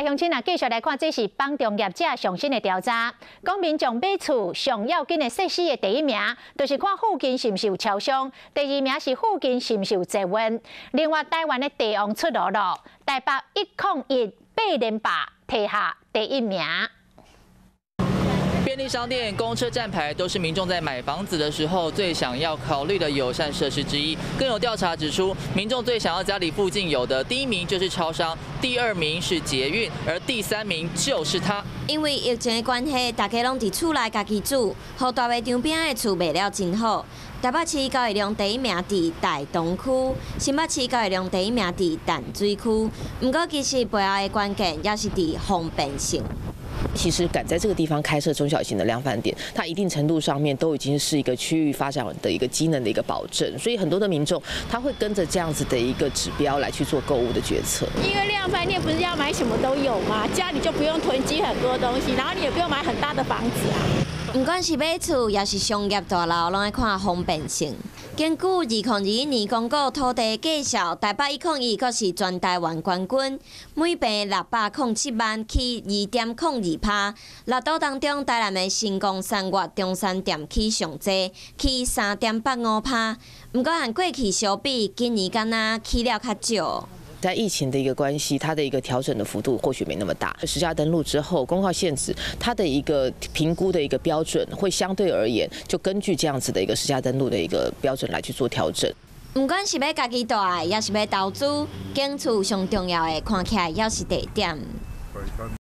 鄉親啊，繼續來看，這是房仲業者上新的調查，講民眾買厝上要緊的設施的第一名，就是看附近是毋是有超商；第二名是附近是毋是有捷運。另外，台灣的地王出爐了，台北101八連霸提下第一名。便利商店、公車站牌都是民眾在買房子的時候最想要考慮的友善設施之一。更有調查指出，民眾最想要家裡附近有的，第一名就是超商，第二名是捷運，而第三名就是它。因為疫情的關係，大家攏佇厝內家己煮，予大賣場邊的厝賣了真好。台北市交易量第一名佇大同區，新北市交易量第一名佇淡水區。毋過其實背後的關鍵也是佇方便性。其實敢在這個地方開設中小型的量販店，它一定程度上面都已經是一個區域發展的一個機能的一個保證，所以很多的民眾他會跟着這樣子的一個指標來去做購物的決策。因為量販店不是要買什麼都有嗎？家裡就不用囤積很多東西，然後你也不用買很大的房子啊。毋管是買厝，抑是商業大樓，攏愛看方便性。根據2021年公告土地價數，台北101閣是全台灣冠軍，每坪607萬，起2.02%。六都當中，台南的成功三越中山店起上濟，起3.85%。毋過和過去相比，今年敢若起了較少。在疫情的一個關係，它的一個調整的幅度或許沒那麼大。實價登錄之後，公告現值它的一個評估的一個標準，會相對而言就根據這樣子的一個實價登錄的一個標準來去做調整。毋管是欲家己住，抑是欲投資，揀厝上重要的，看起來猶是地點。